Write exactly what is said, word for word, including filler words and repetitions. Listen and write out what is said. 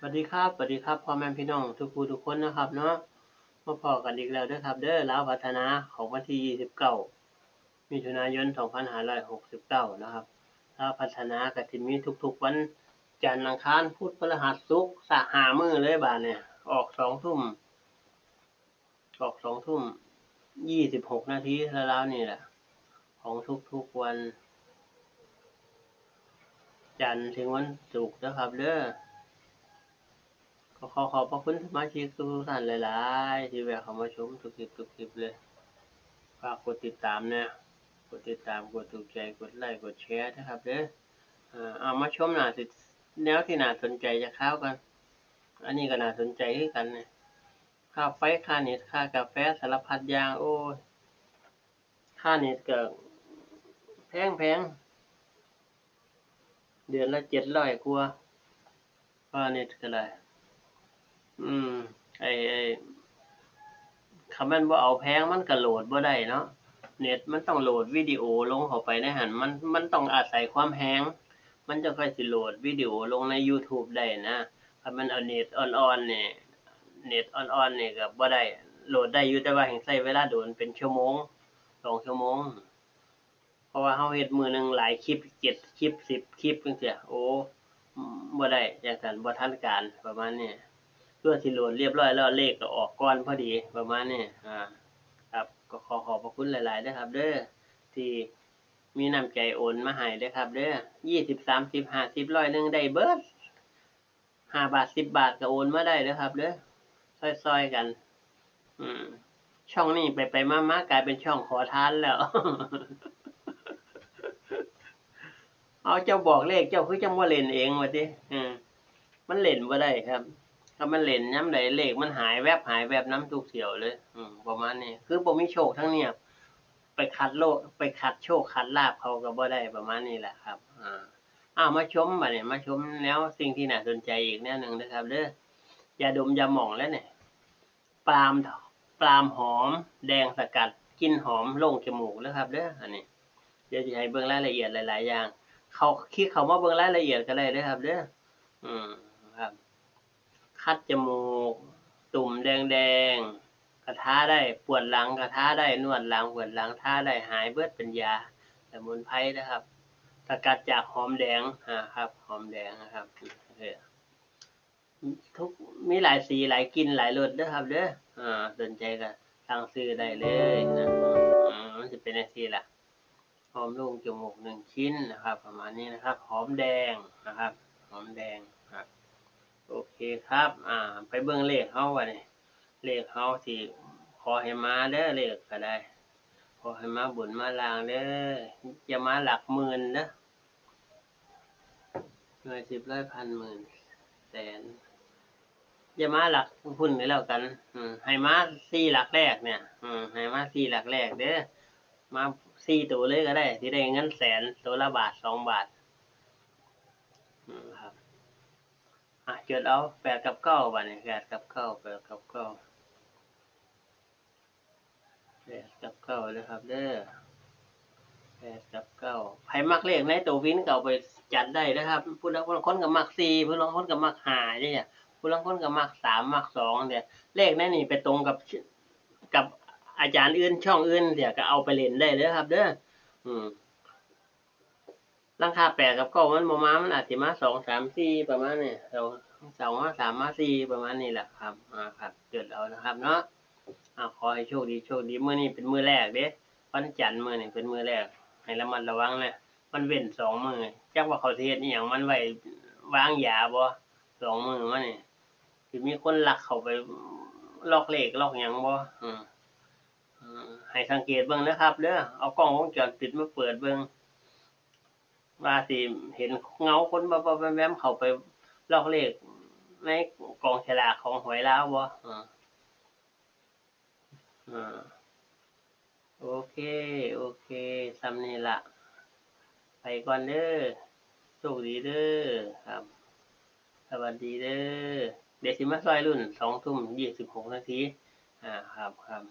สวัสดีครับ สวัสดีครับ พ่อแม่พี่น้องทุกผู้ทุกคนนะครับเนาะ มาพ้อกันอีกแล้วเด้อครับเด้อ ลาวพัฒนาของวันที่ยี่สิบเก้า มิถุนายน สองพันห้าร้อยหกสิบเก้า นะครับ ลาวพัฒนาก็สิมีทุกๆวันจันทร์ อังคาร พุธ พฤหัส ศุกร์ ซะห้ามื้อเลยบาดเนี่ย ออกสองทุ่ม ออกสองทุ่มยี่สิบหกนาทีลาวๆนี่แหละ ของทุกๆวันจันทร์ถึงวันศุกร์นะครับเด้อ ก็ขอขอบพระคุณสมาชิกทุกๆท่านหลายๆที่แวะเข้ามาชมทุกคลิปทุกคลิปเลย ฝากกดติดตามนะ กดติดตาม กดถูกใจ กดไลค์ กดแชร์นะครับเด้อ อ่า เอามาชมหน้าสิ แนวที่น่าสนใจจะคราวกัน อันนี้ก็น่าสนใจคือกันเนี่ย ค่าไฟ ค่าเน็ต ค่ากาแฟ สารพัดอย่าง โอ้ย ค่าเน็ตก็แพงๆ เดือนละเจ็ดร้อยกว่า ค่าเน็ตก็ได้ อืม ไอ้ ไอ้ คันแม่นบ่เอาแพงมันก็โหลดบ่ได้เนาะ เน็ตมันต้องโหลดวิดีโอลงเข้าไปในหั่น มัน มันต้องอาศัยความแฮง มันจั่งค่อยสิโหลดวิดีโอลงในยูทูบได้นะ คันแม่นเอาเน็ตอ่อนๆนี่ เน็ตอ่อนๆนี่ก็บ่ได้ โหลดได้อยู่ แต่ว่าแฮ่งใช้เวลาโดนเป็นชั่วโมง สองชั่วโมง เพราะว่าเราเฮ็ดมื้อหนึ่งหลายคลิป เจ็ดคลิป สิบคลิปจั่งซี้ โอ้ บ่ได้ จั่งซั้นบ่ทันการ ประมาณนี้ เพื่อสิโหลดเรียบร้อยแล้วเลขก็ออกก่อนพอดี ประมาณนี้ อ่า ครับ ก็ขอขอบพระคุณหลายๆเด้อครับเด้อ ที่มีน้ำใจโอนมาให้เด้อครับเด้อ ยี่สิบ สามสิบ ห้าสิบ ร้อยหนึ่งได้เบิด ห้าบาท สิบบาทก็โอนมาได้เด้อครับเด้อ ซอยๆกัน อืม ช่องนี้ไปๆมาๆกลายเป็นช่องขอทานแล้ว เอา เจ้าบอกเลขเจ้าคือจั่งบ่เล่นเองว่าติ อืม มันเล่นบ่ได้ครับ ถ้ามันเล่นยามใดเลขมันหายแวบ หายแวบนำทุกเที่ยวเลย อืม ประมาณนี้ คือบ่มีโชคทั้งเนี่ย ไปขัดโลก ไปขัดโชคขัดลาภเขาก็บ่ได้ ประมาณนี้แหละครับ อ่า อ้าว มาชมบัดนี้ มาชมแนวสิ่งที่น่าสนใจอีกแนวหนึ่งนะครับเด้อ ยาดมยาหม่องแล้วเนี่ย ปาล์ม ปาล์มหอมแดงสกัด กลิ่นหอมโล่งจมูกนะครับเด้อ อันนี้ เดี๋ยวสิให้เบิ่งรายละเอียดหลายๆอย่าง เขาคลิกเข้ามาเบิ่งรายละเอียดก็ได้เด้อครับเด้อ อืม ครับ คัดจมูก ตุ่มแดงๆ ก็ทาได้ ปวดหลังก็ทาได้ นวดหลัง ปวดหลังทาได้ หายเบิดเป็นยาสมุนไพรนะครับ สกัดจากหอมแดง อ่า ครับ หอมแดงนะครับ เออ ทุก มีหลายสี หลายกลิ่น หลายรสเด้อครับเด้อ อ่า สนใจก็สั่งซื้อได้เลยนะ อ่า มันสิเป็นจั่งซี้ล่ะ หอมโล่งจมูกหนึ่งชิ้นนะครับ ประมาณนี้นะครับ หอมแดงนะครับ หอมแดงครับ โอเคครับ อ่า ไปเบิ่งเลขเฮาบัดนี้ เลขเฮาสิขอให้มาเด้อ เลขก็ได้ ขอให้มาบนมาล่างเด้อ อย่ามาหลักหมื่นเด้อ หน่วย สิบ ร้อย พัน หมื่น แสน อย่ามาหลักพุ้นก็แล้วกัน อืม ให้มาสี่หลักแรกเนี่ย อืม ให้มาสี่หลักแรกเด้อ มาสี่ตัวเลยก็ได้ สิได้เงินแสน ตัวละบาทสองบาท อืม ครับ อ่ะ จดเอา แปด กับ เก้า บัดนี้ แปด กับ เก้า แปด กับ เก้า แปด กับ เก้า เด้อครับเด้อ แปด กับ เก้า ไผมักเลขในตัววินก็เอาไปจัดได้นะครับ ผู้ลางคนก็มักสี่ ผู้ลางคนก็มักห้า จั่งซี้ ผู้ลางคนก็มักสาม มักสอง เนี่ย เลขในนี่ไปตรงกับ กับอาจารย์อื่น ช่องอื่น จั่งซี้ ก็เอาไปเล่นได้เด้อครับเด้อ อืม ลางเทื่อ แปด กับ เก้า มันบ่มา มันอาจสิมา สอง สาม สี่ ประมาณนี้ สอง สอง มา สาม มา สี่ ประมาณนี้แหละครับ อ่า ครับ จดเอานะครับเนาะ อ่า ขอให้โชคดี โชคดี มื้อนี้เป็นมื้อแรกเด้ วันจันทร์มื้อนี้เป็นมื้อแรก ให้ระมัดระวังนะ มันเว้นสองมื้อ จักว่าเขาสิเฮ็ดอิหยังมันไว้ วางยาบ่ สองมื้อมานี่ สิมีคนลักเข้าไปลอกเลขลอกหยังบ่ อืม อืม ให้สังเกตเบิ่งนะครับเด้อ เอากล้องวงจรปิดมาเปิดเบิ่ง ว่าสิเห็นเงาคนวับๆแวมๆเข้าไปลอกเลขในกองฉลากของหวยลาวบ่ อ่า อ่า โอเค โอเค ส่ำนี้ละ ไปก่อนเด้อ โชคดีเด้อ ครับ สวัสดีเด้อ เดี๋ยวสิมาซอยรุ่น สองทุ่มยี่สิบหกนาที อ่า ครับ ครับ